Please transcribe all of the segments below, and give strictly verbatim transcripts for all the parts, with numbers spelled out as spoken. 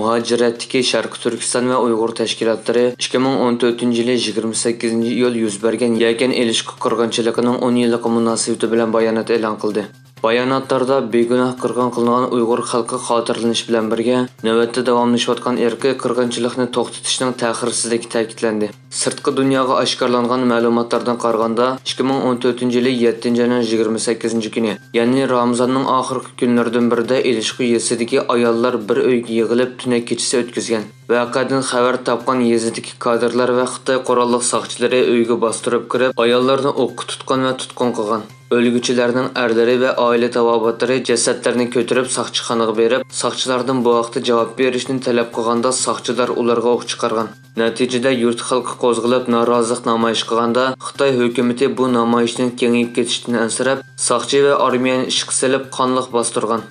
مۇھاجىرەتتىكى شەرقىي تۈركىستان ۋە ئۇيغۇر تەشكىلاتلىرى ئىككى مىڭ ئون تۆتىنچى يىلى يىگىرمە سەككىزىنچى ئىيۇل يۈز بەرگەن يەكەن ئېلىشقا قىرغىنچىلىقىنىڭ ئون يىللىقى مۇناسىۋىتى بىلەن بايانات ئېلان قىلدى. باياناتلاردا بىگۇناھ قىرغىن قىلىنغان ئۇيغۇر خەلقى خاتىرىلىنىش بىلەن بىرگە، نۆۋەتتە داۋاملىشىۋاتقان ئىرقىي قىرغىنچىلىقنى توختىتىشنىڭ تەخىرسىزلىكى تەكىتلەندى. سىرتقى دۇنياغا ئاشكارىلانغان مەلۇماتلاردىن قارىغاندا، ئىككى مىڭ ئون تۆتىنچى يىلى يەتتىنچى ئاينىڭ يىگىرمە سەككىزىنچى كۈنى، يەنى رامىزاننىڭ ئاخىرقى كۈنلىرىدىن بىرىدە ئېلىشقۇ يېزىسىدىكى ئاياللار بىر ئۆيگە يىغىلىپ تۈنەك كېچىسى ئۆتكۈزگەن. ۋەقەدىن خەۋەر تاپقان يېزىدىكى كادىرلار ۋە خىتاي قوراللىق ساقچىلىرى ئۆيگە باستۇرۇپ كىرىپ، ئاياللارنى ئوققا تۇتقان ۋە تۇتقۇن قىلغان. ئۆلگۈچىلەرنىڭ ئەرلىرى ۋە ئائىلە تاۋابىئاتلىرى جەسەتلەرنى كۆتۈرۈپ ساقچىخانىغا بېرىپ، ساقچىلاردىن بۇ ھەقتە جاۋاب بېرىشنى تەلەپ قىلغاندا، ساقچىلار ئۇلارغا ئوق چىقارغان. نەتىجىدە يۇرت خەلقى قوزغىلىپ نارازىلىق نامايىش قىلغاندا، خىتاي ھۆكۈمىتى بۇ نامايىشنىڭ كېڭىيىپ كېتىشىدىن ئەنسىرەپ، ساقچى ۋە ئارمىيەنى ئىشقا سېلىپ قانلىق باستۇرغان.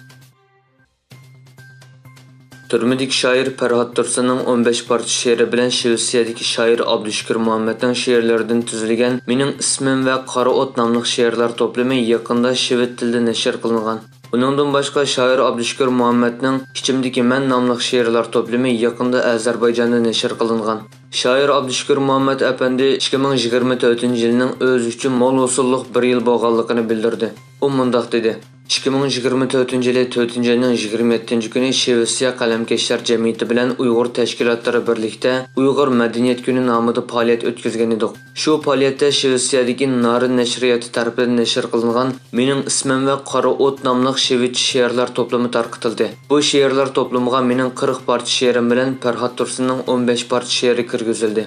تۈرمىدىكى شائىر پەرھات تۇرسۇننىڭ ئون بەش پارچە شېئىرى بىلەن شىۋېتسىيەدىكى شائىر ئابدۇشۈكۈر مۇھەممەتنىڭ شېئىرلىرىدىن تۈزۈلگەن مېنىڭ ئىسمىم ۋە قارا ئوت ناملىق شېئىرلار توپلىمى يېقىندا شىۋېت تىلىدا نەشر قىلىنغان. ئۇنىڭدىن باشقا، شائىر ئابدۇشۈكۈر مۇھەممەتنىڭ ئىچىمدىكى مەن ناملىق شېئىرلار توپلىمى يېقىندا ئەزەربەيجاندا نەشر قىلىنغان. شائىر ئابدۇشۈكۈر مۇھەممەت ئەپەندى ئىككى مىڭ يىگىرمە تۆتىنچى يىلنىڭ ئۆزى ئۈچۈن مول ھوسۇللۇق بىر يىل بولغانلىقىنى بىلدۈردى. ئۇ مۇنداق دېدى: «ئىككى مىڭ يىگىرمە تۆتىنچى يىلى تۆتىنچى ئاينىڭ يىگىرمە يەتتىنچى كۈنى شىۋېتسىيە قەلەمكەشلەر جەمئىيىتى بىلەن ئۇيغۇر تەشكىلاتلىرى بىرلىكتە ئۇيغۇر مەدەنىيەت كۈنى نامىدا پائالىيەت ئۆتكۈزگەن ئىدۇق. شۇ پائالىيەتتە شىۋېتسىيەدىكى نارىن نەشرىياتى تەرىپىدىن نەشر قىلىنغان مېنىڭ ئىسمىم ۋە قارا ئوت ناملىق شىۋېتچە شېئىرلار توپلىمى تارقىتىلدى. بۇ شېئىرلار توپلىمىغا مېنىڭ قىرىق پارچە شېئىرىم بىلەن پەرھات تۇرسۇننىڭ ئون بەش پارچە شېئىرى كىرگۈزۈلدى.»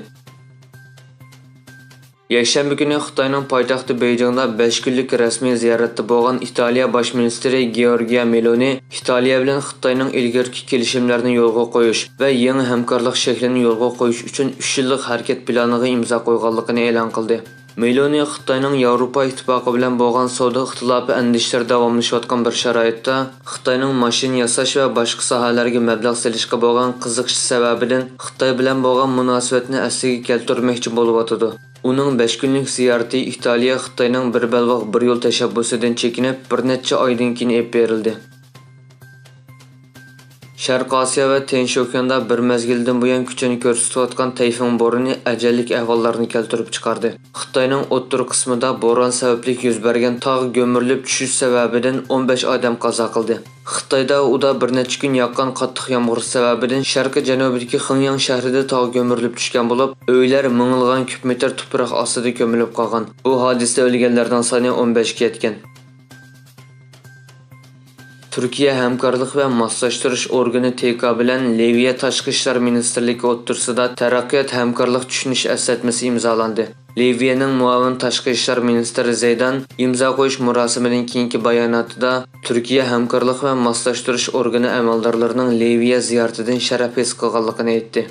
يەكشەنبە كۈنى خىتاينىڭ پايتەختى بېيجىڭدا بەش كۈنلۈك رەسمىي زىيارەتتە بولغان ئىتالىيە باش مىنىستىرى گېئورگىيا مېلونى ئىتالىيە بىلەن خىتاينىڭ ئىلگىرىكى كېلىشىملەرنى يولغا قويۇش ۋە يېڭى ھەمكارلىق شەكلىنى يولغا قويۇش ئۈچۈن ئۈچ يىللىق ھەرىكەت پىلانىغا ئىمزا قويغانلىقىنى ئېلان قىلدى. مېلونى خىتاينىڭ ياۋروپا ئىتتىپاقى بىلەن بولغان سودا ئىختىلاپى ئەندىشىلىرى داۋاملىشىۋاتقان بىر شارائىتتا، خىتاينىڭ ماشىنا ياساش ۋە باشقا ساھەلەرگە مەبلەغ سېلىشقا بولغان قىزىقىشى سەۋەبىدىن خىتاي بىلەن بولغان مۇناسىۋەتنى ئەسلىگە كەلتۈرمەكچى بولۇۋاتىدۇ. ئۇنىڭ بەش كۈنلۈك زىيارىتى ئىتالىيە خىتاينىڭ بىر بەلباغ بىر يول تەشەببۇسىدىن چېكىنىپ، بىر نەچچە ئايدىن كېيىن ئېلىپ بېرىلدى. شەرقىي ئاسىيا ۋە تىنچ ئوكياندا بىر مەزگىلدىن بۇيان كۈچىنى كۆرسىتىۋاتقان تەيفۇڭ بورىنى ئەجەللىك ئەھۋاللارنى كەلتۈرۈپ چىقاردى. خىتاينىڭ ئوتتۇرا قىسمىدا بوران سەۋەبلىك يۈز بەرگەن تاغ گۈمۈرۈلۈپ چۈشۈش سەۋەبىدىن ئون بەش ئادەم قازا قىلدى. خىتايدا ئۇدا بىر نەچچە كۈن ياغقان قاتتىق يامغۇر سەۋەبىدىن شەرقىي جەنۇبىدىكى خېڭياڭ شەھىرىدە تاغ گۈمۈرۈلۈپ چۈشكەن بولۇپ، ئۆيلەر مىڭلىغان كۇب مېتىر تۇپراق ئاستىدا كۆمۈلۈپ قالغان. بۇ ھادىسىدە ئۆلگەنلەرنىڭ سانى ئون بەشكە يەتكەن. تۈركىيە ھەمكارلىق ۋە ماسلاشتۇرۇش ئورگىنى تىكا بىلەن لىۋىيە تاشقى ئىشلار مىنىستىرلىكى ئوتتۇرىسىدا تەرەققىيات ھەمكارلىق چۈشىنىش ئەسلەتمىسى ئىمزالاندى. لىۋىيەنىڭ مۇئاۋىن تاشقى ئىشلار مىنىستىرى زەيدان ئىمزا قويۇش مۇراسىمىدىن كېيىنكى باياناتىدا، تۈركىيە ھەمكارلىق ۋە ماسلاشتۇرۇش ئورگىنى ئەمەلدارلىرىنىڭ لىۋىيە زىيارىتىدىن شەرەپ ھېس قىلغانلىقىنى ئېيتتى.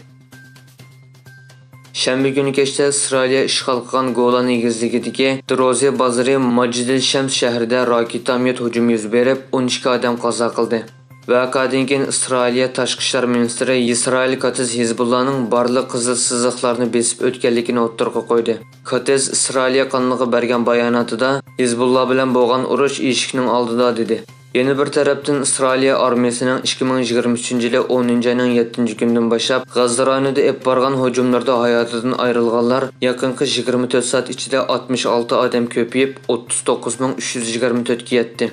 شەنبە كۈنى كەچتە ئىسرائىلىيە ئىشغال قىلغان گولان ئېگىزلىكىدىكى دروزى بازىرى ماجىدىل شەمس شەھىرىدە راكېتا ئامىيوت ھۇجۇمى يۈز بېرىپ، ئون ئىككى ئادەم قازا قىلدى. ۋەقەدىن كېيىن ئىسرائىلىيە تاشقى ئىشلار مىنىستىرى ئىسرائىل كاتىز ھىزبۇللانىڭ بارلىق قىزىل سىزىقلارنى بېسىپ ئۆتكەنلىكىنى ئوتتۇرىغا قويدى. كاتىز ئىسرائىلىيە قانىلىغا بەرگەن باياناتىدا، ھىزبۇللا بىلەن بولغان ئۇرۇش ئىشىكنىڭ ئالدىدا، دېدى. يەنە بىر تەرەپتىن، ئىسرائىلىيە ئارمىيىسىنىڭ ئىككى مىڭ يىگىرمە ئۈچىنچى يىلى ئونىنچى ئاينىڭ يەتتىنچى كۈنىدىن باشلاپ غەززە رايونىدا ئېلىپ بارغان ھۇجۇملىرىدا ھاياتىدىن ئايرىلغانلار يېقىنقى يىگىرمە تۆت سائەت ئىچىدە ئاتمىش ئالتە ئادەم كۆپىيىپ، ئوتتۇز توققۇز مىڭ ئۈچ يۈز يىگىرمە تۆتكە يەتتى.